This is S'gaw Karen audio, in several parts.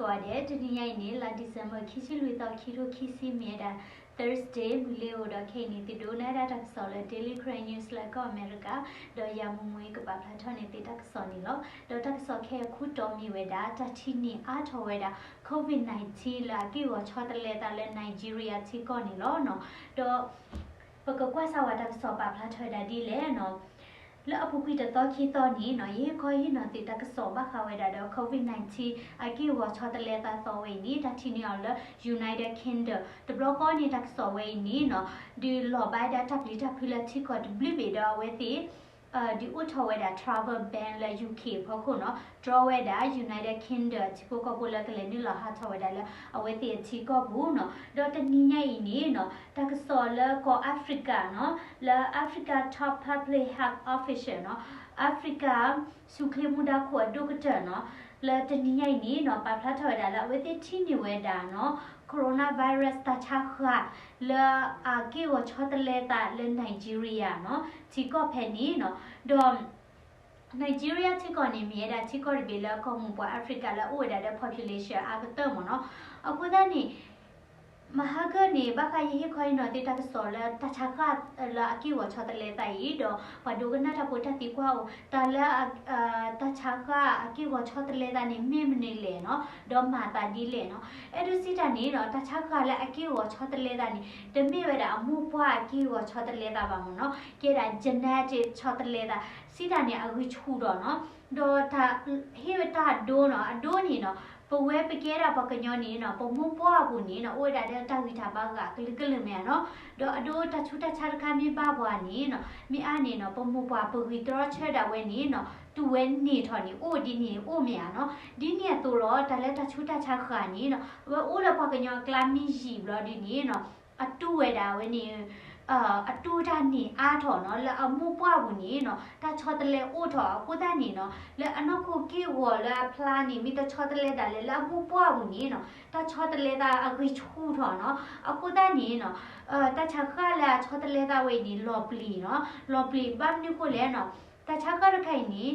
ကိးဂၤဒဲး, တနံၤညါအံၤန့ၣ် လါ December ခံဆံလွံၢ်သီ ခံထိခံဆံ မ့ၢ်ဝဲဒၣ် Thursday မုၢ်လ့ၤအိၣ်ဒီး ခဲအံၤန့ၣ် သုဒိးနၢ်ဒၣ်တၢ်ကစီၣ်လၢ Daily Karen News လၢကီၢ်အမဲရကၤ, ဒီးယၤမူမူအံၤကပာ်ဖျါထီၣ်န့ၢ်သုတၢ်ကစီၣ်န့ၣ်လီၤ. ဒီးတၢ်ကစီၣ်ခဲအံၤအခိၣ်တီမ့ၢ်ဝဲဒၣ် တၢ်ထံၣ်န့ၢ်အါထီၣ်ဝဲဒၣ် COVID nineteen လၢအက့ၢ်ဂီၤဆီတလဲသးလၢ Nigeria ထံကီၢ်န့ၣ်လီၤ. ဒီး ပကကွၢ်စၢ်ဝဲတၢ်ကစီၣ်ပာ်ဖျါထီၣ်ဝဲဒၣ်ဒ်လဲၣ်န့ၣ်, လၢအပူၤကွံာ်တသီခံသီန့ၣ်န့ၣ် ယဟ့ၣ်ခီဟ့ၣ်နီၤသုတၢ်ကစီၣ်ဘၣ်ဃးဝဲဒၣ်ဒီး COVID nineteen အက့ၢ်ဂီၤဆီတလဲသးသီဝဲအံၤန့ၣ် တၢ်ထံၣ်န့ၢ်အီၤလၢ United Kingdom တဘျီဃီန့ၣ် တၢ်ကစီၣ်ဝဲအံၤန့ၣ်န့ၣ် ဒုးလီၤဘၣ်ဝဲဒၣ်တၢ်ပျံၤတၢ်ဖုးလၢထံကီၢ်တဘျုးဘ့ၣ်ဒီးအဝဲသ့ၣ် ဒုးအိၣ်ထီၣ်ဝဲဒၣ် travel ban လၢ UK အဖီခိၣ်န့ၣ် တြီဝဲဒၣ် United Kingdom ထံဖိကီၢ်ဖိလၢကလဲၤနုာ်လီၤဟးထီၣ်ဝဲဒၣ်လၢအဝဲသ့ၣ်အထံကီၢ်ပူၤန့ၣ်. ဒီးတနံၤညါအံၤန့ၣ်န့ၣ် တၢ်ကစီၣ်လၢကီၢ် Africa န့ၣ် လၢ Africa Top Public Health Official န့ၣ် Africa ဆူၣ်ချ့မူဒါခိၣ်အဒိၣ်ကတၢၢ်န့ၣ် လၢတနံၤညါအံၤန့ၣ်န့ၣ် ပာ်ဖျါထီၣ်ဝဲဒၣ်လၢအဝဲသ့ၣ်ထံၣ်န့ၢ်ဝဲဒၣ်န့ၣ် coronavirus တၢ်ဆါဃၢ် လၢအက့ၢ်ဂီၤဆီတလဲသးလၢ Nigeria န့ၣ် ထံကီၢ်ဖဲန့ၣ်န့ၣ် ဒီး Nigeria ထံကီၢ်န့ၣ် မ့ၢ်ဝဲဒၣ်ထံကီၢ်တဘ့ၣ်လၢကီၢ်မိၢ်ပှၢ် Africa လၢအအိၣ်ဝဲဒၣ်ဒီး population အါကတၢၢ်မ့ၢ်န့ၣ်. အဃိသတးန့ၣ် မဟါကၢၢ်န့ၣ် ဘၣ်ဃးယဟ့ၣ်ခီဟ့ၣ်နီၤသုတၢ်ကစီၣ်လၢတၢ်ဆါဃၢ်လၢအက့ၢ်ဂီၤဆီတလဲသးအံၤ ဒီးပှၤဒိကနၣ်တၢ်ဖိတၢ်သံကွၢ်အိၣ် တၢ်လၢ တၢ်ဆါဃၢ်အက့ၢ်ဂီၤဆီတလဲသးန့ၣ် မ့ၢ်မနုၤလဲၣ်န့ၣ် ဒီးမၤသးဒ်လဲၣ်န့ၣ်. အဲၣ်ဒိးစံးတၢ်န့ၣ်န့ၣ် တၢ်ဆါဃၢ်လၢအက့ၢ်ဂီၤဆီတလဲသးန့ၣ် တမ့ၢ်ဝဲဒၣ်အမိၢ်ပှၢ်အက့ၢ်ဂီၤဆီတလဲသးဘၣ်မ့ၢ်န့ၣ်, ကဲဒၣ် genetic ဆီတလဲသး, စံးတၢ်န့ၣ် အဂံၢ်ဆူၣ်ထီၣ်န့ၣ်, ဒီးတၢ်ဟ့ၣ်ဝဲတၢ်အဒိန့ၣ်, အဒိန့ၣ်န့ၣ် ပဝဲပကဲဒၣ်ပှၤကညီန့ၣ်န့ၣ် ပမိၢ်ပှၢ်အပူၤန့ၣ်န့ၣ် အိၣ်ဝဲဒၣ်ဒီးတၢ်ဂံၢ်တၢ်ဘါအဂၤကလုာ်ကလုာ်မ့ၢ်ဧါန့ၣ်, ဒီးအဒိတၢ်ဆူးတၢ်ဆါတခါမ့ၢ်ဘၣ်ပှၤန့ၣ်န့ၣ် မ့ၢ်အါန့ၣ်န့ၣ် ပမိၢ်ပှၢ်ပဂံၢ်တြီဆၢဒၣ်ဝဲန့ၣ်န့ၣ် တုၤဝဲန့ၢ်ထီၣ်န့ၣ် အိၣ်ဒ်န့ၣ်အိၣ်မ့ၢ်ဧါန့ၣ်. ဒ်န့ၣ်အသိးလီၤ တၢ်လၢတၢ်ဆူးတၢ်ဆါဃၢ်န့ၣ်န့ၣ် အဝဲအိၣ်လၢပှၤကညီအကျါမ့ၢ်ယံာ်ဘျီဒ်န့ၣ်န့ၣ် အတုၤဝဲဒၣ်ဝဲန့ၣ် အတုၤတၢ်န့ၢ်အါထီၣ်န့ၣ် လၢအမိၢ်ပှၢ်ပူၤန့ၣ်န့ၣ် တၢ်ဆီတလဲအိၣ်ထီၣ်အဃိသတးန့ၣ်န့ၣ် လၢအနီၢ်ခိက့ၢ်ဂီၤလၢအဖျါန့ၣ် မ့ၢ်တဆီတလဲဒၣ်လဲာ်လၢအမိၢ်ပှၢ်ပူၤန့ၣ်န့ၣ် တၢ်ဆီတလဲသးအဂံၢ်ဆူၣ်ထီၣ်န့ၣ် အဃိသတးန့ၣ်န့ၣ် တၢ်ဆါဃၢ်လၢအဆီတလဲသးဝဲအံၤန့ၣ် လီၤပျံၤန့ၣ် လီၤပျံၤဘၣ်မနုၤဃိလဲၣ်န့ၣ် တၢ်ဆါဃၢ်တခါအံၤန့ၣ်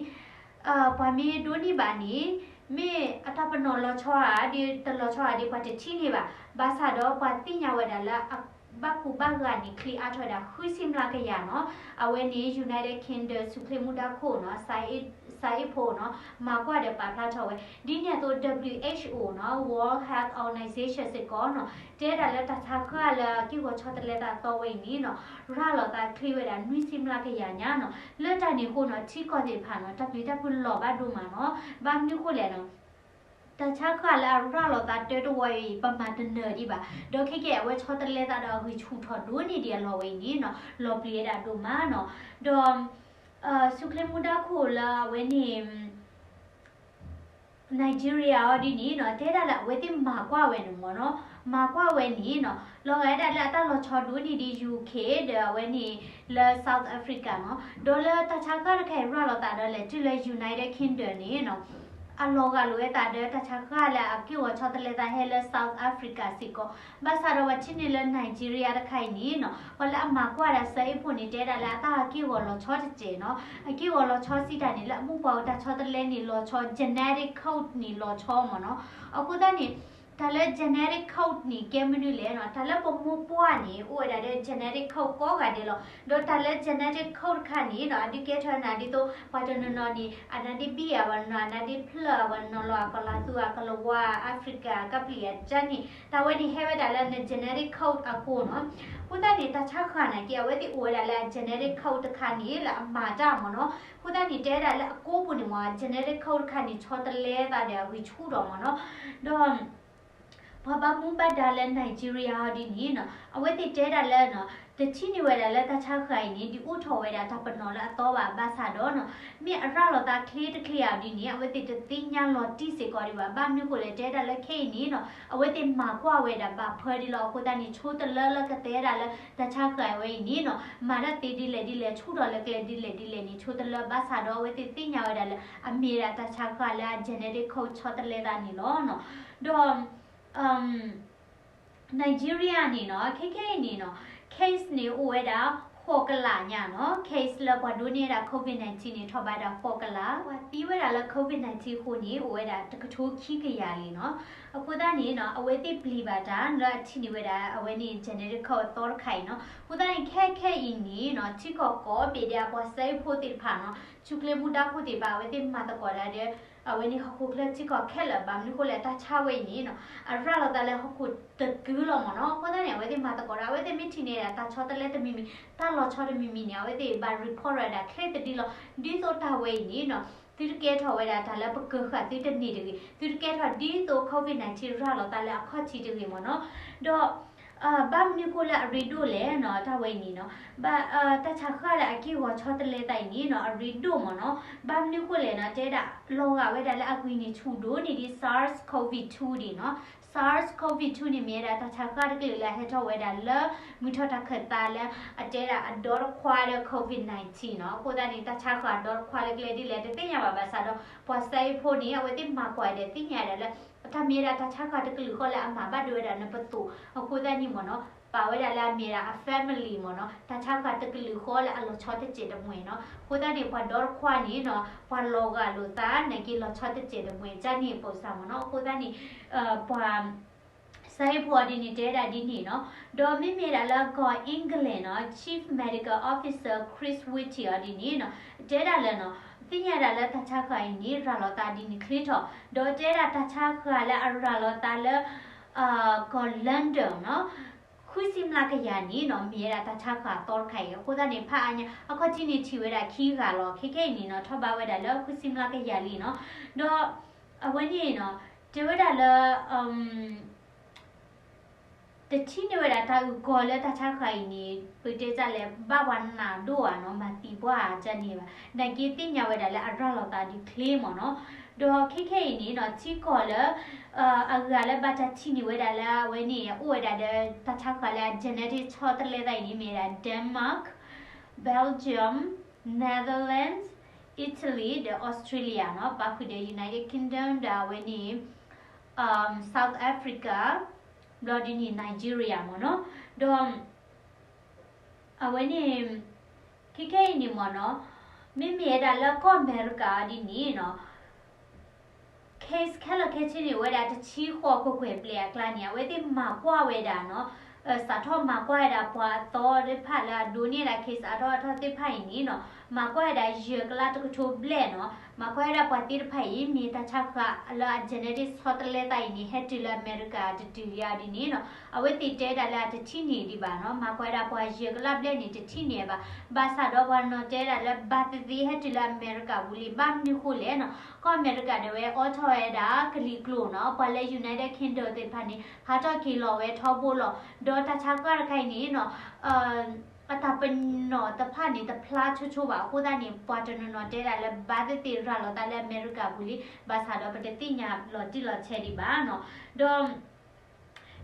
ပှၤမ့ၢ်ဒိးန့ၢ်ဘၣ်န့ၣ် မ့ၢ်အတၢ်ပနီၣ်လီၤဆီဧါ ဒ်တလီၤဆီဧါဒ်ပှၤတထံၣ်န့ၢ်ဘၣ်. ဘၣ်ဆၣ်ဒီးပှၤသ့ၣ်ညါဝဲဒၣ်လၢ ဘၣ်ကူဘၣ်ဂာ်န့ၣ် ချ့အါထီၣ်ဝဲဒၣ်ဃုဆံမျးကယၤန့ၣ်. အဝဲန့ၣ် United Kingdom ဆူၣ်ချ့မူဒါခိၣ်န့ၣ် စးအ့ၣ်ဖိန့ၣ် မၤကွၢ်ဒီးပာ်ဖျါထီၣ်ဝဲ. ဒ်န့ၣ်အသိး WHO န့ၣ် World Health Organization စ့ၢ်ကီးန့ၣ် တဲဒၣ်လၢတၢ်ဆါဃၢ်လၢအက့ၢ်ဂီၤဆီတလဲသးသီဝဲအံၤန့ၣ်န့ၣ် ရၤလီၤသးချ့ဝဲဒၣ်နွံဆံမျးကယၤညါန့ၣ်. လၢတၢ်န့ၣ်အဃိန့ၣ် ထံကီၢ်သ့ၣ်တဖၣ်န့ၣ် တၢ်ပျံၤတၢ်ဖုးလီၤဘၣ်ဒိၣ်မးန့ၣ်. ဘၣ်မနုၤဃိလဲၣ်န့ၣ် တၢ်ဆါဃၢ်လၢအရၤလီၤသးတၢတဝီအံၤ ပမၤတနၢၤဒံးဘၣ်. ဒီးခဲကဲအဝဲဆီတလဲသးဒီးအဂံၢ်ဆူၣ်ထီၣ်ဒိၣ်န့ၢ်ဒံးအလီၢ်ဝဲအံၤန့ၣ်န့ၣ် လီၤပျံၤဝဲဒၣ်ဒိၣ်မးန့ၣ်. ဒီး ဆူၣ်ချ့မူဒါခိၣ်လၢအဝဲန့ၣ် Nigeria အီၤဒ်န့ၣ်န့ၣ် တဲဒၣ်လၢအဝဲသ့ၣ်မၤကွၢ်ဝဲန့ၣ်မ့ၢ်န့ၣ်, မၤကွၢ်ဝဲန့ၣ်န့ၣ် လီၤဂာ်ဒၣ်လၢအတၢ်လီၤဆီဒိၣ်န့ၢ်ဒံး UK ဒီးအဝဲန့ၣ်လၢ South Africa န့ၣ်. ဒီးလၢတၢ်ဆါဃၢ်တခါအံၤရၤလီၤသးဒီးလဲၤတုၤလၢ United Kingdom န့ၣ်န့ၣ် အလီၤဂာ်လိာ်ဝဲသးဒီး တၢ်ဆါဃၢ်လၢအက့ၢ်ဂီၤဆီတလဲသးဟဲလၢ South Africa စ့ၢ်ကီး. ဘၣ်ဆၣ်ဒီးပှၤထံၣ်န့ၢ်လၢ Nigeria တခါအံၤန့ၣ်န့ၣ် ပှၤလၢအမၤကွၢ်ဒၣ်စဲအ့ၣ်ဖိန့ၣ် တဲဒၣ်လၢအတၢ်က့ၢ်ဂီၤလီၤဆီတစဲးန့ၣ်, အက့ၢ်ဂီၤလီၤဆီစံးတၢ်န့ၣ် လၢအမိၢ်ပှၢ်အတၢ်ဆီတလဲန့ၣ်လီၤဆီ genetic code န့ၣ်လီၤဆီမ့ၢ်န့ၣ်. အဃိသတးန့ၣ် တၢ်လၢ genetic code န့ၣ် ကဲမနုၤလဲၣ်န့ၣ်, တၢ်လၢပမိၢ်ပှၢ်န့ၣ် အိၣ်ဝဲဒၣ်ဒီး genetic code ကိးဂၤဒဲးလီၤ. ဒီးတၢ်လၢ genetic code တခါန့ၣ်န့ၣ် အဒုးကဲထီၣ်နၤဒ်သိး ပှၤတနီၤနီၤန့ၣ် အနါဒ့ဘံၣ်ဧါ ပှၤတနီၤနီၤ အနါဒ့ဖျၢၣ် ပှၤတနီၤနီၤ အကလၤသူ အကလၤဝါ Africa ကပျံၤအကန့ၣ် တၢ်ဝဲန့ၣ်ဟဲဝဲဒၣ်လၢန genetic code အဃိန့ၣ်. အဃိသတးန့ၣ် တၢ်ဆါဃၢ်နာ်က့ အဝဲသ့ၣ်အိၣ်ဝဲဒၣ်လၢအ genetic code တခါန့ၣ် လၢအမၤတၢ်မ့ၢ်န့ၣ်. အဃိသတးန့ၣ် တဲဒၣ်လၢအကိးပူၤန့ၣ်မ့ၢ် genetic code တခါန့ၣ် ဆီတလဲသးဒီးအဂံၢ်ဆူၣ်ထီၣ်မ့ၢ်န့ၣ်. ဒီး ပှၤဘၣ်မူဘၣ်ဒါလၢ Nigeria အီၤဒ်န့ၣ်န့ၣ် အဝဲသ့ၣ်တဲဒၣ်လၢန့ၣ် တထံၣ်န့ၢ်ဝဲဒၣ်လၢတၢ်ဆါဃၢ်အံၤန့ၣ် ဒုးအိၣ်ထီၣ်ဝဲဒၣ်တၢ်ပနီၣ်လၢအသီဘၣ်. ဘၣ်ဆၣ်ဒီးန့ၣ် မ့ၢ်အရၤလီၤသးချ့တချ့အီၤဒ်န့ၣ် အဝဲသ့ၣ်တသ့ၣ်ညါလီၤတံၢ်စ့ၢ်ကီးဒံးဘၣ်. ဘၣ်မနုၤဃိလဲၣ် တဲဒၣ်လၢခဲအံၤန့ၣ်န့ၣ် အဝဲသ့ၣ်မၤကွၢ်ဝဲဒၣ်ဘၣ်ဖၢဒံးလီၤ. အဃိသတးန့ၣ် ဆိတလၢလၢကတဲဒၣ်လၢတၢ်ဆါဃၢ်ဝဲအံၤန့ၣ်န့ၣ် မၤတၢ်သ့ဒ်လဲၣ်ဒ်လဲၣ် ဆူၣ်ထီၣ်လၢကျဲဒ်လဲၣ်ဒ်လဲၣ်န့ၣ် ဆိတလၢ. ဘၣ်ဆၣ်ဒီးအဝဲသ့ၣ်သ့ၣ်ညါဝဲဒၣ်လၢ အမ့ၢ်ဒၣ်တၢ်ဆါဃၢ်လၢအ genetic code ဆီတလဲသးန့ၣ်လီၤန့ၣ်. ဒီး Nigeria န့ၣ်န့ၣ် ခဲခဲအံၤန့ၣ်န့ၣ် case န့ၣ်အိၣ်ဝဲဒၣ် ဃိးကလးညါနီၤ case လၢပှၤဒိးန့ၢ်ဝဲဒၣ် COVID nineteen န့ၣ် ထီၣ်ဘးဒၣ်ဃိးကလး, ပှၤသံဝဲဒၣ်လၢ COVID nineteen အဃိန့ၣ် အိၣ်ဝဲဒၣ်တကထိခံကယၤလံနီၤ. အဃိသတးန့ၣ်နီၤ အဝဲသ့ၣ်ပျံၤဘၣ်တၢ်လၢအထံၣ်န့ၢ်ဝဲဒၣ် အဝဲန့ၣ် genetic code အသီတခါအံၤနီၤ. အဃိသတးန့ၣ် ခဲခဲအံၤန့ၣ်နီၤ ထံကီၢ်ကိးဘ့ၣ်ဒဲးအပှၤစဲအ့ၣ်ဖိသ့ၣ်တဖၣ်နီၤ ဆူၣ်ချ့မူဒါခိၣ်သ့ၣ်တဖၣ် အဝဲသ့ၣ်မၤသကိးဒၣ်ဒီး အဝဲန့ၣ်ဟီၣ်ခိၣ်ချၢထံကီၢ်ခဲလၢာ် ဘၣ်မနုၤဃိလဲၣ် တၢ်ဆါဝဲအံၤန့ၣ်နီၤ အရၤလီၤသးလၢဟီၣ်ခိၣ်တကုာ်လီၤမ့ၢ်နီၤ. အဃိသတးန့ၣ် အဝဲသ့ၣ်မၤသကိးဒၣ် အဝဲသ့ၣ်မ့ၢ်ထံၣ်န့ၢ်ဒၣ်တၢ်ဆီတလဲတမံၤမံၤ တၢ်လီၤဆီတမံၤမံၤန့ၣ် အဝဲသ့ၣ်ဘၣ် report ဝဲဒၣ်ချ့သဒံလီၤ. ဒ်သိးတၢ်ဝဲအံၤန့ၣ်နီၤ သုတကဲထီၣ်ဝဲဒၣ်တၢ်လၢပကၢၢ်ဃာ်သုတန့ၢ်တဂ့ၤ, သုတကဲထီၣ်ဒ်သိး COVID nineteen ရၤလီၤသးလၢအခီၣ်ထံးတဂ့ၤမ့ၢ်နီၤ. ဒီး ဘၣ်မနုၤဃိလၢအရ့ဒိၣ်လဲၣ်နီၤ တၢ်ဝဲအံၤန့ၣ်နီၤ ဘၣ် တၢ်ဆါဃၢ်ဒီးအက့ၢ်အဂီၤဆီတလဲသးအံၤန့ၣ်နီၤ အရ့ဒိၣ်မ့ၢ်နီၤ. ဘၣ်မနုၤဃိလဲၣ်နီၤ တဲဒၣ်လီၤဂာ်ဝဲဒၣ်လၢအဂံၢ်န့ၣ်ဆူၣ်ဒိၣ်န့ၢ်ဒံး SARS-CoV two ဒံးနီၤ. SARS-CoV two န့ၣ်မ့ၢ်ဝဲဒၣ်တၢ်ဆါဃၢ်တကလုာ်လၢအဟဲထီၣ်ဝဲဒၣ်လၢ မုၢ်ထီၣ်တၢ်ခၢၣ်သးလၢအတဲဒၣ်အဒီတခွါဒီး COVID nineteen နီၤ. အဃိသတးန့ၣ် တၢ်ဆါဃၢ်အဒီတခွါလၢကျဲဒ်လဲၣ်တသ့ၣ်ညါဘၣ် ဘၣ်ဆၣ်ဒီး ပှၤစဲအ့ၣ်ဖိန့ၣ် အဝဲသ့ၣ်မၤကွၢ်ဒီးသ့ၣ်ညါဒၣ်လၢ တၢ်မ့ၢ်ဝဲဒၣ်တၢ်ဆါဃၢ်တကလုာ်ဃီလၢအမၤဘၣ်ဒိဝဲဒၣ်နပသိၣ် အဃိသတးန့ၣ်မ့ၢ်နီၤ ပာ်ဝဲဒၣ်လၢအမ့ၢ်ဒၣ်အ family မ့ၢ်နီၤ တၢ်ဆါဃၢ်တကလုာ်ဃီလၢအလီၤဆီတစဲးတမှဲၤနီၤ. အဃိသတးန့ၣ် ပှၤဒီတခွါန့ၣ်နီၤ ပှၤလီၤဂာ်လိာ်သး နာ်က့လီၤဆီတစဲးတမှဲၤ ကန့ၣ် ပိာ်စၢ်မ့ၢ်နီၤ. အဃိသတးန့ၣ် ပှၤ စဲအ့ၣ်ဖိအီၤဒ်န့ၣ် တဲဒၣ်ဒ်န့ၣ်နီၤ. ဒီးမ့မ့ၢ်ဒၣ်လၢကီၢ် England နီၤ Chief Medical Officer Chris Whitty အီၤဒ်န့ၣ်နီၤ တဲဒၣ်လၢနီၤ သ့ၣ်ညါဒၣ်လၢတၢ်ဆါဃၢ်အံၤန့ၣ် ရၤလီၤသးဒ်န့ၣ်ချ့ထီၣ် ဒီးတဲဒၣ်တၢ်ဆါဃၢ်လၢအရၤလီၤသးလၢ ကီၢ် London နီၤ ဃုဆံမျးကယၤန့ၣ်နီၤ မ့ၢ်ဝဲဒၣ်တၢ်ဆါဃၢ်အသီတခါအံၤ. အဃိသတးန့ၣ် ဖးအါညါ အခီၣ်ထံးန့ၣ်ထံၣ်ဝဲဒၣ်ခံဂၤလီၤ. ခဲခဲအံၤန့ၣ်နီၤ ထီၣ်ဘးဝဲဒၣ်လၢဃုဆံမျးကယၤလံနီၤ. ဒီးအဝဲန့ၣ်နီၤ တဲဝဲဒၣ်လၢ တထံၣ်န့ၢ်ဝဲဒၣ်တၢ်အုၣ်ကီၤလၢတၢ်ဆါဃၢ်အံၤန့ၣ် ပတဲတၢ်လဲၣ် ဘၣ်ပှၤနာ်ဒိၣ်ဧါနီၤ မၤသံပှၢ်ဧါ ကန့ၣ်ဘၣ်. နာ်က့သ့ၣ်ညါဝဲဒၣ်လၢအရၤလီၤသးဒ်ချ့မ့ၢ်နီၤ. ဒီးခဲခဲအံၤန့ၣ်နီၤ ထံကီၢ်လၢ အဂၤလၢဘၣ်တၢ်ထံၣ်န့ၢ်ဝဲဒၣ်လၢအဝဲန့ၣ် အိၣ်ဝဲဒၣ်ဒီးတၢ်ဆါဃၢ်လၢအ genetic ဆီတလဲသးအံၤန့ၣ် မ့ၢ်ဝဲဒၣ် Denmark, Belgium, Netherlands, Italy ဒီး Australia နီၤ ပာ်ဃုာ်ဒီး United Kingdom ဒီးအဝဲန့ၣ် South Africa ဘျီဒ်န့ၣ် Nigeria မ့ၢ်နီၤ. ဒီး အဝဲန့ၣ် ခဲခဲအံၤန့ၣ်မ့ၢ်နီၤ မ့မ့ၢ်ဝဲဒၣ်လၢကီၢ်အမဲရကၤဒ်န့ၣ်နီၤ case ခဲလၢာ်ခဲဆ့န့ၣ်အိၣ်ဝဲဒၣ်တဆံဃိးကကွဲၢ်ဘျဲၣ်အကျါန့ၣ် အဝဲသ့ၣ်မၤကွၢ်ဝဲဒၣ်နီၤ စးထီၣ်မၤကွၢ်ဝဲဒၣ်ပှၤအသီသ့ၣ်တဖၣ်လၢအဒိးန့ၢ်ဒၣ် case အါထီၣ်အါထီၣ်သ့ၣ်တဖၣ်အံၤန့ၣ်နီၤ မၤကွၢ်ဝဲဒၣ်ယဲၢ်ကလးတကထိဘျဲၣ်နီၤ မၤကွၢ်ဝဲဒၣ်ပှၤသ့ၣ်တဖၣ်အံၤ မ့ၢ်တၢ်ဆါဃၢ်လၢအ genetic ဆီတလဲသးအံၤန့ၣ် ဟဲတုၤလၢအမဲရကၤတတုၤလံဒ်န့ၣ်နီၤ အဝဲသ့ၣ်တဲဒၣ်လၢအတထံၣ်န့ၢ်ဒံးဘၣ်နီၤ မၤကွၢ်ဝဲဒၣ်ပှၤယဲၢ်ကလးဘျဲၣ်န့ၣ် တထံၣ်န့ၢ်ဘၣ်. ဘၣ်ဆၣ်ဒီးပှၤနီၤတဲဒၣ်လၢဘၣ်သ့ၣ်သ့ၣ်ဟဲတုၤလၢအမဲရကၤပူၤလံ ဘၣ်မနုၤဃိလဲၣ်နီၤ ကီၢ်အမဲရကၤဒၣ်ဝဲအိးထီၣ်ဝဲဒၣ်ကလံၤကျိာ်နီၤ ပှၤလၢ United Kingdom သ့ၣ်တဖၣ်န့ၣ် ဟးထီၣ်က့ၤလီၤဝဲထီဘိလီၤ. ဒီးတၢ်ဆါဃၢ်တခါအံၤန့ၣ်နီၤ အတၢ်ပနီၣ်တဖၣ်န့ၣ် တဖျါဆိဆိဘၣ်. အဃိသတးန့ၣ် ပှၤတနီၤနီၤတဲဒၣ်လၢဘၣ်သ့ၣ်သ့ၣ်ရၤလီၤသးလၢအမဲရကၤပူၤလံ ဘၣ်ဆၣ်ဒီးပတသ့ၣ်ညါလီၤတံၢ်လီၤဆဲးဒံးဘၣ်နီၤ. ဒီး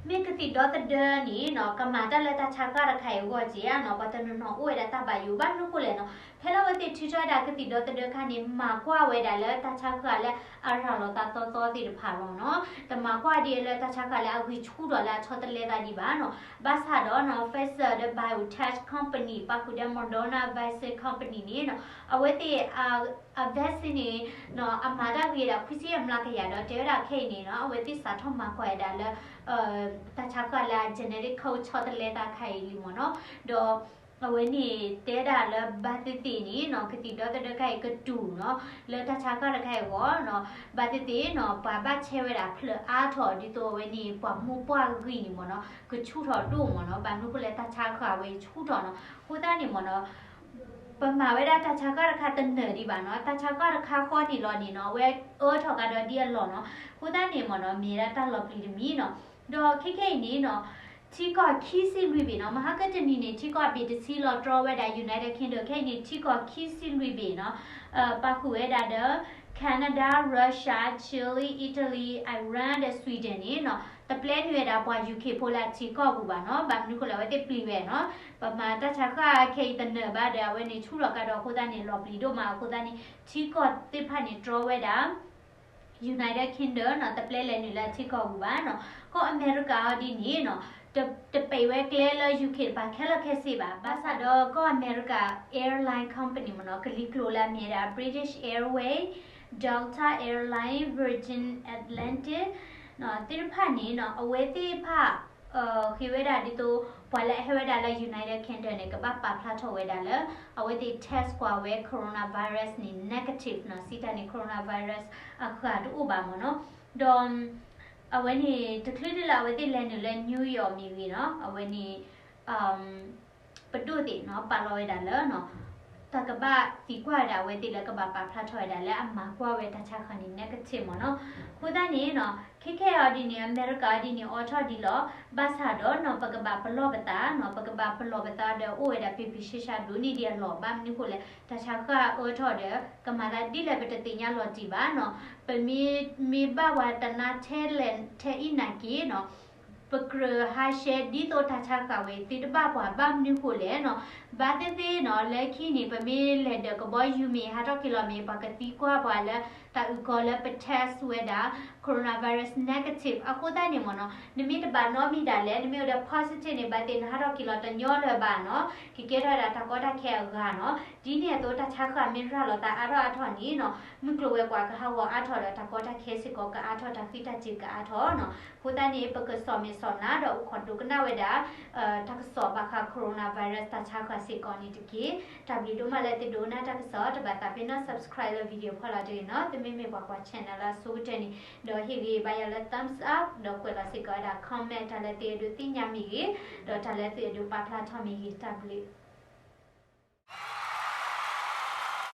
မ့ၢ်ကသံၣ်ဒီသဒၢန့ၣ်နီၤ ကမၤတၢ်လၢတၢ်ဆါဃၢ်တခါအံၤအဂီၢ်က့ဧါနီၤ ပှၤတနီၤနီၤအိၣ်ဝဲဒၣ်တၢ်ဘၣ်ယိၣ် ဘၣ်မနုၤဃိလဲၣ်နီၤ ဖဲလၢအဝဲသ့ၣ်ထုးထီၣ်ဝဲဒၣ်ကသံၣ်ဒီသဒၢခါန့ၣ် မၤကွၢ်ဝဲဒၣ်လၢတၢ်ဆါဃၢ်လၢအရၤလီၤသးသီသီသ့ၣ်တဖၣ်လီၤနီၤ. တမၤကွၢ်ဒ်အံၤလၢတၢ်ဆါဃၢ်လၢအဂံၢ်ဆူၣ်ထီၣ်လၢအဆီတလဲသးဒံးဘၣ်နီၤ. ဘၣ်ဆၣ်ဒီးနီၤ Pfizer ဒီး BioNTech company ပာ်ဃုာ်ဒီး Moderna vaccine company န့ၣ်နီၤ အဝဲသ့ၣ် အ vaccine န့ၣ် အမၤတၢ်ဂ့ၤဒၣ်ခွံဆံမျးကယၤဒီး တဲဝဲဒၣ်ခဲအံၤန့ၣ်နီၤ အဝဲသ့ၣ်စးထီၣ်မၤကွၢ်ဝဲဒၣ်လၢ တၢ်ဆါဃၢ်လၢအ genetic code ဆီတလဲသးခါအံၤလံမ့ၢ်နီၤ. ဒီးအဝဲန့ၣ်တဲဒၣ်လၢဘၣ်သ့ၣ်သ့ၣ်န့ၣ်နီၤ ကသံၣ်ဒီသဒၢခါအံၤကတူၢ်နီၤ လၢတၢ်ဆါဃၢ်တခါအံၤအဂီၢ်နီၤ ဘၣ်သ့ၣ်သ့ၣ်နီၤ ပှၤဘၣ်ဆဲဝဲဒၣ်ဖျၢၣ်အါထီၣ် ဒ်သိးအဝဲန့ၣ် ပှၤမူပှၢ်ဂံၢ်န့ၣ်မ့ၢ်နီၤ ကဆူၣ်ထီၣ်ဒိၣ်မ့ၢ်နီၤ ဘၣ်မနုၤဃိလဲၣ် တၢ်ဆါဃၢ်ဝဲဆူၣ်ထီၣ်နီၤ. အဃိသတးန့ၣ်မ့ၢ်နီၤ ပမၤဝဲဒၣ်တၢ်ဆါဃၢ်တခါတနၢၤဒံးဘၣ်နီၤ တၢ်ဆါဃၢ်တခါဃီန့ၣ်လီၤန့ၣ်နီၤ အဝဲအၢထီၣ်ကဒီးဒ်အလီၢ်နီၤ. အဃိသတးန့ၣ်မ့ၢ်နီၤ မ့ၢ်ဒၣ်တၢ်လီၤပျံၤတမံၤနီၤ. ဒီးခဲခဲအံၤန့ၣ်နီၤ ထံကီၢ်ခံဆံလွံၢ်ဘ့ၣ်နီၤ မဟါကတနံၤန့ၣ် ထံကီၢ်အဘ့ၣ်တဆံလီၤတြီဝဲဒၣ် United Kingdom ခဲအံၤန့ၣ် ထံကီၢ်ခံဆံလွံၢ်ဘ့ၣ်နီၤ ပာ်ဃုာ်ဝဲဒၣ်ဒီး Canada, Russia, Chile, Italy, Iran ဒီး Sweden န့ၣ်နီၤ တပျဲနုာ်ဝဲဒၣ်ပှၤ UK ဖိလၢအထံကီၢ်ပူၤဘၣ်နီၤ ဘၣ်မနုၤဃိလဲၣ် အဝဲသ့ၣ်ပျံၤဝဲနီၤ ပမၤတၢ်ဆါဃၢ်ခဲအံၤတနၢၤဘၣ်ဒီး အဝဲန့ၣ်ဆူၣ်လီၤကဒီးအဃိသတးန့ၣ် လီၤပျံၤဒိၣ်မးအဃိသတးန့ၣ် ထံကီၢ်သ့ၣ်တဖၣ်န့ၣ်တြီဝဲဒၣ် United Kingdom နီၤ တပျဲလဲၤနုာ်လၢအထံကီၢ်ပူၤဘၣ်နီၤ. ကီၢ်အမဲရကၤအီၤဒ်န့ၣ်နီၤ တပံးဝဲကျဲလၢ UK တပၤခဲလၢာ်ခဲဆ့ဘၣ်. ဘၣ်ဆၣ်ဒီးကီၢ်အမဲရကၤ airline company မ့ၢ်နီၤ ကလံၤကျိၤလၢအမ့ၢ်ဝဲဒၣ် British Airways, Delta Airline, Virgin Atlantic သ့ၣ်တဖၣ်န့ၣ်နီၤ အဝဲသ့ၣ်တဖၣ် ဃ့ဝဲဒၣ်ဒ်သိး ပှၤလၢအဟဲဝဲဒၣ်လၢ United Kingdom န့ၣ် ကဘၣ်ပာ်ဖျါထီၣ်ဝဲဒၣ်လၢ အဝဲသ့ၣ် test ကွၢ်ဝဲ coronavirus န့ၣ် negative နီၤ စံးတၢ်န့ၣ် coronavirus အဃၢ်တအိၣ်ဘၣ်မ့ၢ်နီၤ. ဒီး အဝဲန့ၣ် တချုးဒ်လၢအဝဲသ့ၣ်လဲၤနုာ်လၢ New York မ့ၢ်ဂ့ၤနီၤ အဝဲန့ၣ် ပဒိၣ်သ့ၣ်နီၤ ပာ်လီၤဝဲဒၣ်လၢ တၢ်ကဘၣ်သံကွၢ်ဝဲဒၣ်အဝဲသ့ၣ်လၢကဘၣ်ပာ်ဖျါထီၣ်ဝဲဒၣ်လၢအမၤကွၢ်ဝဲတၢ်ဆါဃၢၤန့ၣ် negative မ့ၢ်နီၤ. အဃိသတးန့ၣ်နီၤ ခဲခဲအံၤဒ်န့ၣ် အမဲရကၤအံၤဒ်န့ၣ် အိးထီၣ်ဒံးလီၤ. ဘၣ်ဆၣ်ဒီးနီၤ ပကဘၣ်ပလီၢ်ပသးနီၤ ပကဘၣ်ပလီၢ်ပသးဒီးအိၣ်ဝဲဒၣ် ပ့ၤပ့ၤရှဲရှဲဒိၣ်န့ၢ်ဒံးအလီၢ် ဘၣ်မနုၤဃိလဲၣ် တၢ်ဆါဃၢၤအၢထီၣ်ဒီး ကမၤသးဒ်လဲၣ်ပတသ့ၣ်ညါလီၤတံၢ်ဘၣ်နီၤ. ပမ့ၢ် မ့ၢ်ဘၣ်ပှၤတနါထဲလဲၣ်ထဲအံၤနာ်က့နီၤ ပကြၢးဟးဆှဲဒ်သိးတၢ်ဆါဃၢၤဝဲ သုတဘၣ်ပှၤ ဘၣ်မနုၤဃိလဲၣ်နီၤ. ဘၣ်သ့ၣ်သ့ၣ်နီၤ လၢခံန့ၣ် ပမ့ၢ်လဲၤဒၢးကဘီယူၤမ့ၢ် ဟးထီၣ်က့ၤလီၤမ့ၢ် ပှၤကသံကွၢ်ပှၤလၢ တၢ်အုၣ်ကီၤလၢပ test ဝဲဒၣ် coronavirus negative အဃိသတးန့ၣ်မ့ၢ်နီၤ နမ့ၢ်တဘၣ်နီတမံၤဒၣ်လဲာ် နမ့ၢ်အိၣ်ဒီး positive န့ၣ် ဘၣ်သ့ၣ်နဟးထီၣ်က့ၤလီၤတညီလၢၤဘၣ်နီၤ ကကဲထီၣ်ဝဲဒၣ်တၢ်ကီတၢ်ခဲအဂၤနီၤ. ဒ်န့ၣ်အသိး တၢ်ဆါဃၢၤမ့ၢ်ရၤလီၤသးအါထီၣ်အါထီၣ်န့ၣ်နီၤ မုၢ်ကျိၤဝဲၤကွာ်ကဟးဂီၤအါထီၣ်ဒီး တၢ်ကီတၢ်ခဲစ့ၢ်ကီးကအါထီၣ် တၢ်ဃံးတၢ်စ့ၤကအါထီၣ်နီၤ. အဃိသတးန့ၣ် ပကစီၣ်မဲာ်စီၣ်နါဒီး အိၣ်ခိးဒိကနၣ်ဝဲဒၣ် တၢ်ကစီၣ်ဘၣ်ဃး coronavirus တၢ်ဆါဃၢၤစ့ၢ်ကီးန့ၣ်တက့ၢ်. တၢ်ဘျုးဒိၣ်မးလၢသုဒိကနၣ်တၢ်ကစီၣ် တဘၣ်သးပ့ၤနီၣ် subscribe လၢ video ဖီလာ်တဂ့ၤနီၤ. သုမ့မ့ၢ်ပှၤကွၢ် channel လၢအဆိကတၢၢ်န့ၣ် ဒီးဟ့ၣ်ဂံၢ်ဘါယၤလၢ thumbs up ဒီးကွဲးလီၤစ့ၢ်ကီးဝဲဒၣ် comment တၢ်လၢသုအဲၣ်ဒိးသ့ၣ်ညါမ့ၢ်ဂ့ၤ ဒီးတၢ်လၢသုအဲၣ်ဒိးပာ်ဖျါထီၣ်မ့ၢ်ဂ့ၤ တၢ်ဘျုး